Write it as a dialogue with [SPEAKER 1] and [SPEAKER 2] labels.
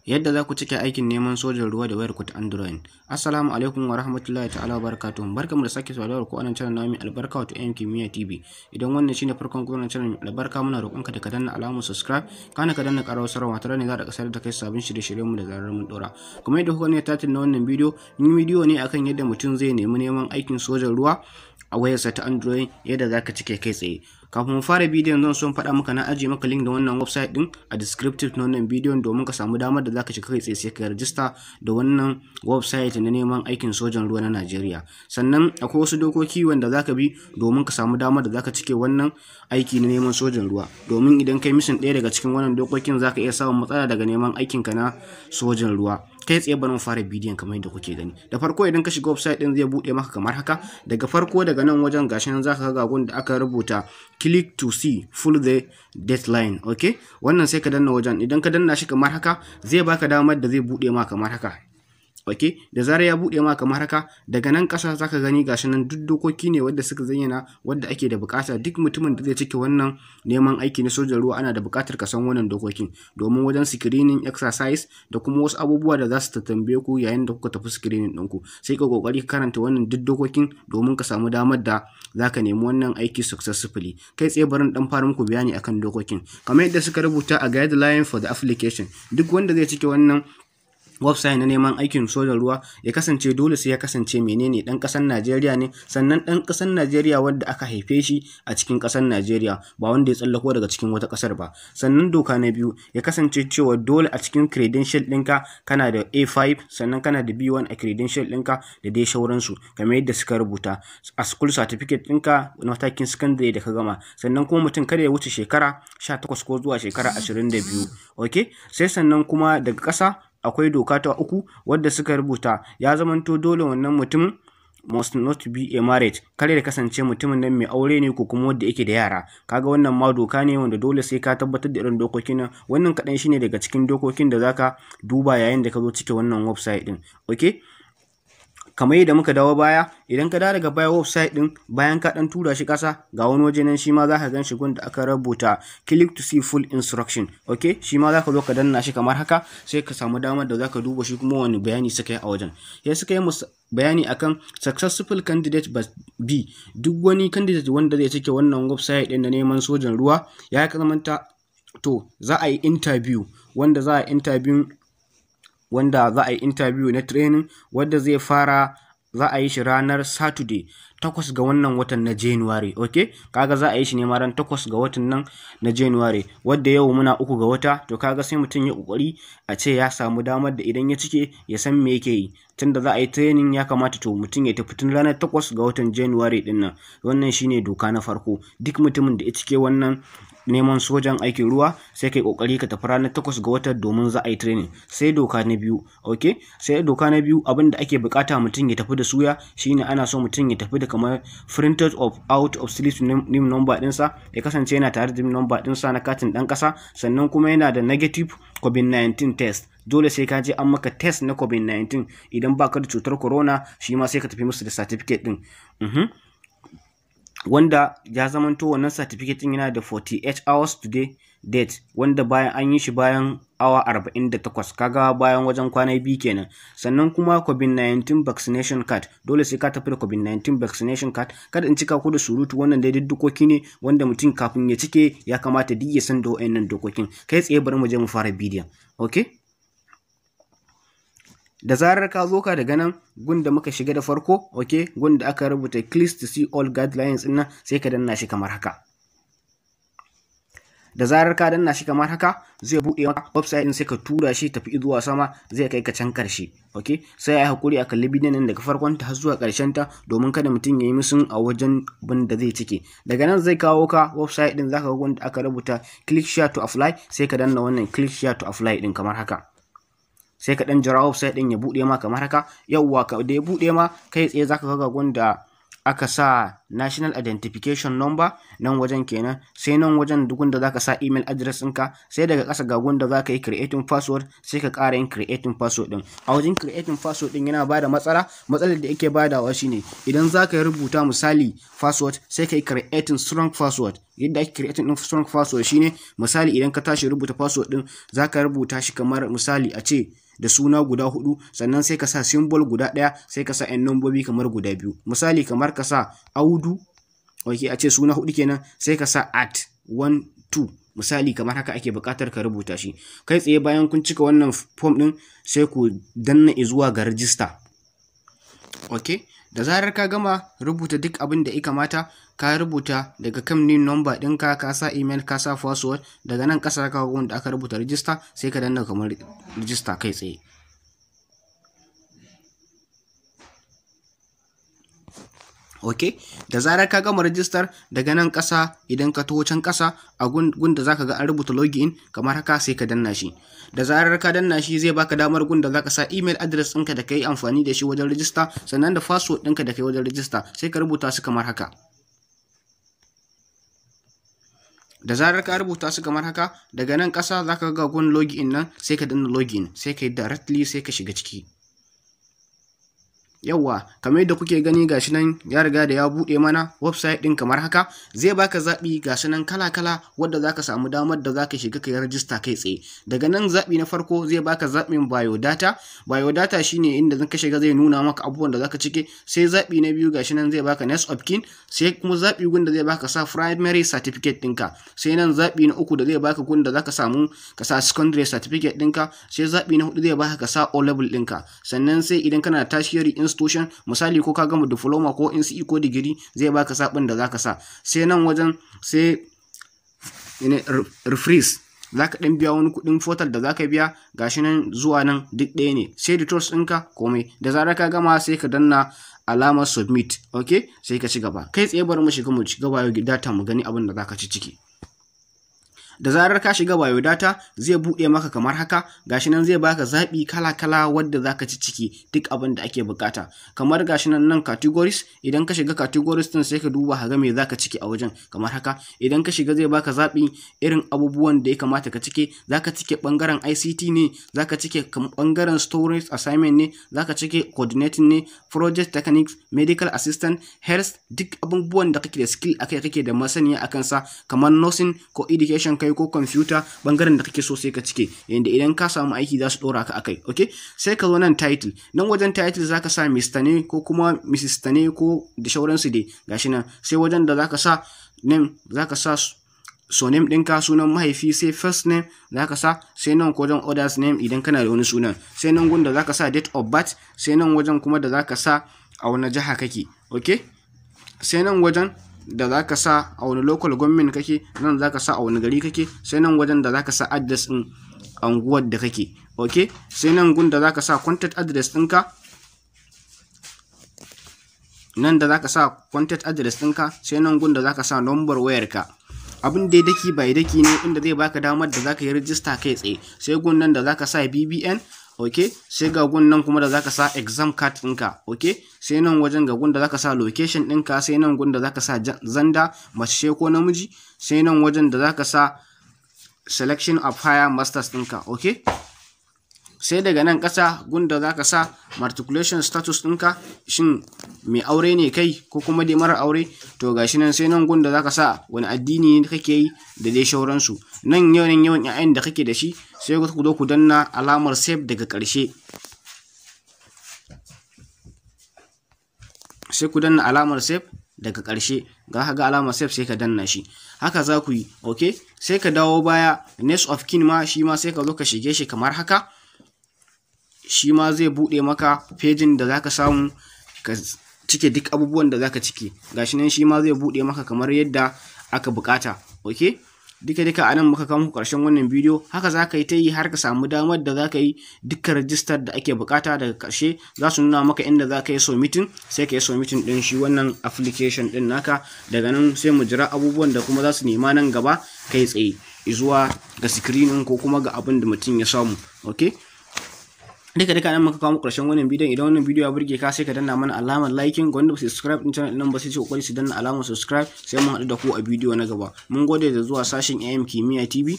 [SPEAKER 1] Yadda za ku cike aikin neman sojan ruwa da wayarku ta Android. Assalamu alaikum wa rahmatullahi ta'ala wa barakatuhu. Barkamu da sake saduwa da ku a nan channel namu mai albarka, wato AM Kimiyya TV. Idan wannan shine farkon zuwan channel mai albarka, muna roƙonka da ka danna alamar subscribe, kana ka danna ƙararrawar sanarwa, tare ne za a sanar da kai sabbin shirye-shiryenmu da zarar mun ɗora. Kuma yadda kuka ne title na wannan bidiyo, mun yi bidiyo ne akan yadda mutum zai nemi neman aikin sojan ruwa a wayarsa ta Android, yadda za ka cike kai tsaye. Kafin mu fara bidiyon, zan so in faɗa maka na ajiye maka link da wannan website din a descriptive na wannan bidiyon, domin ka samu damar da zaka shiga kai tsaye sai ka rajista da wannan website na neman aikin sojan ruwa na Najeriya. Sannan akwai wasu dokoki wanda zaka bi domin ka samu damar da zaka cike wannan aiki na neman sojan ruwa, domin idan kai missing ɗaya daga cikin wannan dokokin, zaka iya samun matsala daga neman aikin ka na sojan ruwa. Kai tsaye bari mu fara bidiyon. Kamar yadda kuke gani, da farko idan ka shiga website din, zai buɗe maka kamar haka. Daga farko, daga nan wajen, gashi nan zaka ga gun da aka rubuta "Click to see full the deadline". Okay, wannan sai ka danna wajen. Idan ka danna shi kamar haka, zai baka damar da zai buɗe ma kamar haka. Ok, da zarar ya buɗe ma kamar haka, daga nan ƙasa zaka gani gashi nan duk dokoki ne wadda suka zayyana, wadda ake da buƙata. Duk mutumin da zai cike wannan neman aiki na sojan ruwa, ana da buƙatar ka san wannan dokokin, domin wajen screening exercise da kuma wasu abubuwa da za su tambaye ku yayin da kuka tafi screening ɗinku. Sai ka kokari ka karanta wannan duk dokokin domin ka samu damar da zaka nemi wannan aiki successfully. Kai tsaye bari dan fara muku bayani akan dokokin. Kamar yadda suka rubuta a "Guideline for the application", duk wanda zai cike wannan website na neman aikin sojan ruwa, ya kasance dole sai ya kasance menene? Dan ƙasar Najeriya ne. Sannan dan ƙasar Najeriya wanda aka haife shi a cikin ƙasar Najeriya, ba wanda ya tsallako daga cikin wata ƙasar ba. Sannan doka na biyu, ya kasance cewa dole a cikin credential ɗinka kana da A5, sannan kana da B1 a credential ɗinka da dai shauransu, kamar yadda suka rubuta a school certificate ɗinka na matakin secondary da ka gama. Sannan kuma mutum kada ya wuce shekara 18 ko zuwa shekara 22. Okay, sai sannan kuma daga ƙasa akwai doka ta uku wadda suka rubuta: ya zamanto dole wannan mutum must not be a married, kare da kasance mutumin nan mai aure ne ko kuma wanda yake da yara. Kaga wannan ma doka ne wanda dole sai ka tabbatar da irin dokokin nan. Wannan kaɗan shine daga cikin dokokin da zaka duba yayin da ka zo cike wannan website din. Okay, kamar yadda muka dawo baya, idan ka dawo daga baya website din, bayan ka dan tura shi kasa, ga wani waje nan shi ma zaka gan shi, gun da aka rubuta "Click to see full instruction". Okay, shi ma zaka zo ka danna shi kamar haka, sai ka samu damar da zaka duba shi kuma wani bayani suka yi a wajen. Sai suka yi bayani akan successful candidate must be: duk wani candidate wanda zai cike wannan website din na neman sojan ruwa, ya kamata to za a yi interview, wanda za a yi interview na training, wanda zai fara, za a yi shi ranar Saturday, 8 ga wannan watan na January. Okay, kaga za a yi shi ne ma ran 8 ga watan nan na January, wadda yau muna 3 ga wata. To kaga sai mutum ya kokari a ce ya samu damar da idan ya cike ya san me yake yi. Tunda za a yi training, ya kamata to mutum ya tafi tun ranar 8 ga watan January din nan. Wannan shine doka na farko: duk mutumin da ya cike wannan neman sojan aikin ruwa, sai kai kokari ka tafi ranar 8 ga watan domin za a yi training. Sai doka na biyu. Okay, sai doka na biyu, abin da ake bukata mutum ya tafi da suya shine ana so mutum ya tafi da kamar printed of out of slip NIN number dinsa, ya kasance yana tare da number dinsa na katin dan kasa. Sannan kuma yana da negative COVID-19 test. Dole sai ka je an maka test na COVID-19. Idan baka da cutar corona, shi ma sai ka tafi musu da certificate din, wanda ya zamanto wannan certificate din yana da 48 hours today date, wanda bayan an yi shi bayan awa 48, kaga bayan wajen kwana 2 kenan. Sannan kuma COVID-19 vaccination card, dole sai ka tafi da COVID-19 vaccination card. Kada in cika ku da surutu, wannan dai dokoki ne wanda mutum kafin ya cike ya kamata duk ya san da wa'annan dokokin. Kai tsaye bari mu je mu fara bidiyon. Okay, da zarar ka zo ka daga nan gun da muka shiga da farko, okay, gun da aka rubuta "Click to see all guidelines" din nan, sai ka danna shi kamar haka. Da zarar ka danna shi kamar haka, zai buɗe maka website din, sai ka tura shi tafi zuwa sama, zai kai ka can karshe. Okay, sai a yi hakuri a kalli bidiyon nan daga farkon ta har zuwa karshen ta, domin kada mutum ya yi missing a wajen abin da zai cike. Daga nan zai kawo ka website din, zaka ga wanda aka rubuta "Click here to apply". Sai ka danna wannan "Click here to apply" din kamar haka. Sai ka dan jira website din ya buɗe ma kamar haka. Yawwa, da ya buɗe ma, kai tsaye zaka ga wanda aka sa national identification number nan wajen kenan. Sai nan wajen duk da zaka sa email address ɗinka. Sai daga ƙasa ga gunda zaka yi creating password, sai ka ƙara yin creating password ɗin. A wajen creating password ɗin yana bada matsala. Matsalar da yake badawa shine idan zaka rubuta misali password, sai ka yi creating strong password. Yadda ake creating ɗin strong password shine, misali idan ka tashi rubuta password ɗin, zaka rubuta shi kamar misali a ce da suna guda hudu, sannan sai ka sa symbol guda ɗaya, sai ka sa 'yan nambobi kamar guda biyu. Misali kamar ka sa Audu, ok, a ce suna hudu kenan, sai ka sa @12, misali kamar haka ake buƙatar ka rubuta shi. Kai tsaye bayan kun cika wannan form ɗin, sai ku danna zuwa ga register. Ok, da zarar ka gama rubuta duk abin da ya kamata, ka rubuta daga kan NIN number ɗinka, ka sa email, ka sa password, daga nan ƙasa ka wanda aka rubuta register, sai ka danna kamar register kai tsaye. Ok, da zarar ka gama rajistar, daga nan ƙasa idan ka taho can ƙasa a gun da zaka ga an rubuta login kamar haka, sai ka danna shi. Da zarar ka danna shi, zai baka damar gun da zaka sa email address ɗinka da kai amfani da shi wajen rajista, sannan da password ɗinka da kai wajen rajista, sai ka rubuta su kamar haka. Da zarar ka rubuta su kamar haka, daga nan ƙasa zaka ga gun login nan, sai ka danna login, sai ka yi directly, sai ka shiga ciki. Yawwa, kamar yadda kuke gani, gashi nan ya riga da ya buɗe mana website ɗin kamar haka. Zai baka zaɓi, gashi nan kala-kala, wadda zaka samu damar da zaka shiga kai rajista kai tsaye. Daga nan zaɓi na farko zai baka zaɓin biodata. Biodata shine inda zaka shiga zai nuna maka abubuwan da zaka cike. Sai zaɓi na biyu, gashi nan zai baka next of kin. Sai kuma zaɓi gun da zai baka sa primary certificate ɗinka. Sai nan zaɓi na uku da zai baka gun da zaka samu ka sa secondary certificate ɗinka. Sai zaɓi na hudu zai baka ka sa O level ɗinka. Sannan sai idan kana tertiary institution, misali ko ka gama diploma ko NCE ko digiri, zai baka zaɓin da zaka sa. Sai nan wajen sai referees, zaka ɗan biya wani kuɗin portal da zaka biya, gashi nan zuwa nan duk ɗaya ne. Sai details ɗinka komai. Da zarar ka gama, sai ka danna alamar submit. Ok, sai ka ci gaba kai tsaye. Bari mu shiga biodata mu gani abin da zaka ci ciki. Da zarar ka shiga biodata, zai buɗe maka kamar haka. Gashi nan zai baka zaɓi kala-kala wadda zaka ci ciki duk abin da ake bukata. Kamar gashi nan, nan categories. Idan ka shiga categories din, sai ka duba ka ga me zaka ciki a wajen kamar haka. Idan ka shiga, zai baka zaɓi irin abubuwan da ya kamata ka cike. Zaka cike bangaren ICT ne, zaka cike bangaren storage assignment ne, zaka cike coordinating ne, project techniques, medical assistant, health, duk abubuwan da kake da skill akai, kake da masaniya akan sa, kamar nursing ko education kai ko computer, bangaren da kake so sai ka cike, yanda idan ka samu aiki za su dora ka akai. Okay, sai ka zo nan title. Nan wajen title zaka sa Mr ne ko kuma Mrs ne ko da shauransu dai, gashi nan. Sai wajen da zaka sa name, zaka sa surname ɗinka, sunan mahaifi. Sai first name zaka sa. Sai nan wajen others name idan kana da wani sunan. Sai nan gun da zaka sa date of birth. Sai nan wajen kuma da zaka sa a wani jiha kake. Okay, sai nan wajen da zaka sa a wani local government kake. Nan zaka sa a wani gari kake. Sai nan wajen da zaka sa address ɗin anguwar da kake. Okay, sai nan gun da zaka sa contact address ɗinka. Nan da zaka sa contact address ɗinka. Sai nan gun da zaka sa number wayarka. Abin dai daki bai daki ne, inda zai baka damar da zaka yi rijista kai tsaye. Sai gun nan da zaka sa BVN. Ok, sai ga gun nan kuma da zaka sa exam card ɗinka. Ok, sai nan wajen ga gun da zaka sa location ɗinka. Sai nan gun da zaka sa gender, mace ko namiji. Sai nan wajen da zaka sa selection of higher masters ɗinka. Ok, sai daga nan ƙasa gunda za ka sa matriculation status ɗinka, shin mai aure ne kai ko kuma dai mara aure? To gashi nan. Sai nan gunda za ka sa wani addini ne kake yi da dai shauransu. Nan yawan yawan 'ya'yan da kake da shi. Sai ku zo ku danna alamar save daga ƙarshe. Sai ku danna alamar save daga ƙarshe. Ga ga alamar save, sai ka danna shi. Haka za ku yi. Ok, sai ka dawo baya. Next of kin ma, shi ma sai ka zo ka shige shi kamar haka. Shi ma zai buɗe maka fejin da zaka samu ka cike duk abubuwan da zaka cike. Gashi nan, shi ma zai buɗe maka kamar yadda aka buƙata. Ok, duka duka anan muka kawo muku ƙarshen wannan bidiyo. Haka za ka yi ta yi har ka samu damar da za ka yi dukkan rajistar da ake bukata. Daga ƙarshe za su nuna maka inda za ka yi submitting, sai ka yi submitting ɗin shi wannan application ɗin naka. Daga nan sai mu jira abubuwan da kuma za su nema nan gaba kai tsaye zuwa ga screening ko kuma ga abin da mutum ya samu. Ok, Duka duka nan muka kawo muku ƙarshen wannan bidiyon. Idan wannan bidiyo ya burge ka, sai ka danna mana alamar liking. Ga wanda ba su subscribe din channel din ba, sai su kokari su danna alamar subscribe. Sai mun haɗu da ku a bidiyo na gaba. Mun gode da zuwa sashen AM Kimiyya TV.